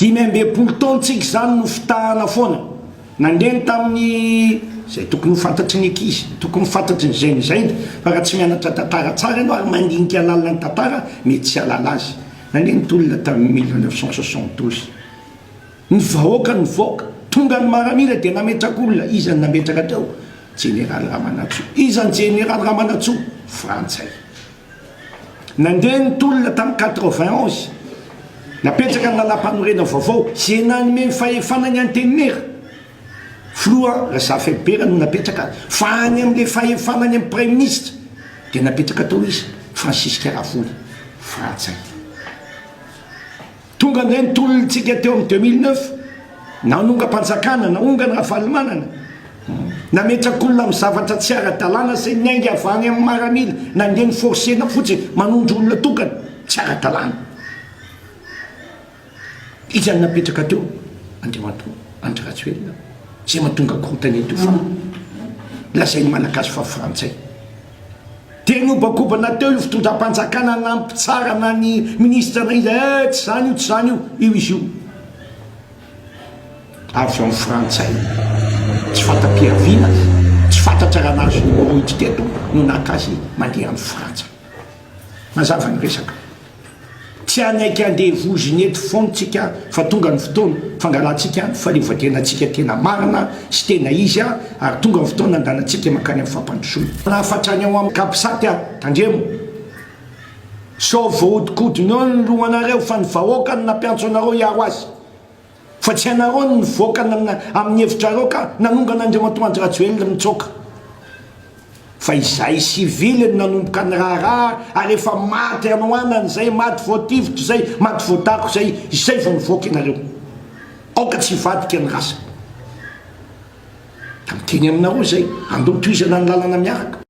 65 taona tsika izany no fitahana foana. Nandeha ny tamin'ny izay tokony ho fantatry ny ankizy, tokony ho fantatry ny zainy zainy, fa raha tsy mianatra tantara tsara ianao ary mandinika lalina ny tantara, mety tsy hahalala azy. Nandeha ny tolona tamin'ny 1972. Ny vahoaka nivoaka, tonga ny maramila dia nametraka olona, iza no nametraka teo? Jeneraly Ramanantsoa. Iza ny Jeneraly Ramanantsoa? Frantsay. Nandeha ny tolona tamin'ny 91, napetraka ny lalàmpanorenana vaovao izay nanome ny fahefana ny Antenimiera. Filoha Razafiaribera no napetraka fa any amin'ilay fahefana any amin'ny Praiminisitra dia napetraka tao izy, Francisque Ravoly, Frantsay. Tonga indray ny tolontsika teo amin'ny 2009, nanongam-panjakana, naongana Ravalomanana, nametraka olona amin'ny zavatra tsy ara-dalàna izay niainga avy any amin'ny maramila, nandeha ni-forcer-na fotsiny, manondro olona tokana, tsy ara-dalàna. Iza no napetraka teo? Andriamatoa Andry Rajoelina, izay mahatonga korontana eto fa lazain'ny Malagasy fa frantsay. Dia niobakobana teo io fitondram-panjakana na ny mpitsara na ny minisitra na iza eh tsy izany io tsy izany io, io izy io. Avy amin'ny frantsay, tsy fanta-piaviana, tsy fantatra raha nahazo numéro ity teto no naka azy mandeha any Frantsa. Mazava ny resaka. Tsy hanaiky andevoziny eto foana tsika fa tonga ny fotoana fangalantsika ny fahaleovantenantsika tena marina sy tena izy ary tonga ny fotoana andanantsika mankany amin'ny fampandrosoana. Manafatra ny ao amin'ny capsat aho, tandremo sao voahodinkodina eo ny lohanareo fa ny vahoaka no nampiantso anareo hiaro azy. Fa tsy ianareo no nivoaka amin'ny hevitrareo ka nanongana Andriamatoa Andry Rajoelina mitsoaka. Fa izahay sivily no nanomboka ny raharaha ary efa maty hanoanana izay, maty voatifitra izay, maty voadako izay, izay vao nivoaka ianareo. Aoka tsy hivadika ny rasa. Ka miteny aminareo izay, andao tohizana ny lalana miaraka.